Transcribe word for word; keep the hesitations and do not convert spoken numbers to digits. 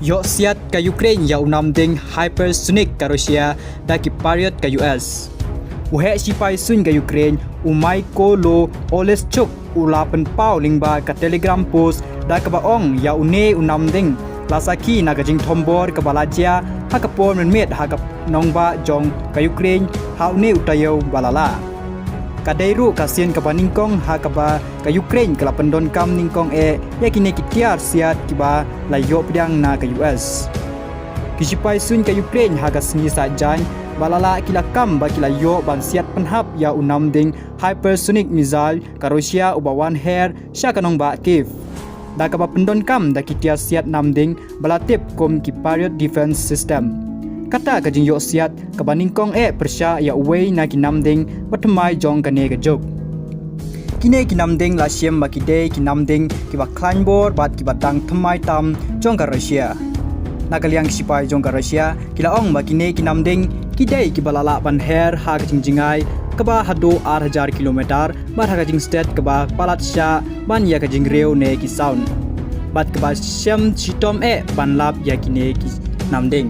Ïoh siat ka Ukraine ïa u namding hypersonic ka Russia da ki Patriot ka U S. U heh shipai suiñ ka Ukraine, u Mykola Oleshchuk, u la pynpaw lyngba ka Telegram post da kaba ong ïa une u namding la sakhi na ka jingthombor kaba la jia ha ka por mynmiet ha ka nongbah jong ka Ukraine ha une u taïew ba la lah. Ka dei ruh ka sien kaba nyngkong ha kaba ka Ukraine ka la pyndonkam nyngkong eh ïa kine ki tiar siat kiba la ïoh pdiang na ka U S. Ki shipai suiñ ka Ukraine ha ka sngi Saitjaiñ ba la lah ki la kam ba ki la ïoh ban siat pynhap ïa u namding hypersonic missile ka Russia uba wan her sha ka nongbah Kyiv da kaba pyndonkam da ki tiar siat namding ba la tip kum ki Patriot Defense System. Kata ka jingïoh siat kaba nyngkong eh pyrshah ïa uwei na ki namding ba thymmai jong kane ka juk. Kine ki namding la shim ba ki dei ki namding kiba khlaiñ bor bad kiba dang thymmai tam jong ka Russia. Na ka liang ki shipai jong ka Russia ki la ong ba kine ki namding ki dei kiba la lah ban her ha ka jingjngai kaba haduh ar hajar kilometer bad ha ka jingstet kaba palat shah ban ïa ka jingriew ne ki sound bad kaba shem shitom eh ban lap ïa kine ki namding.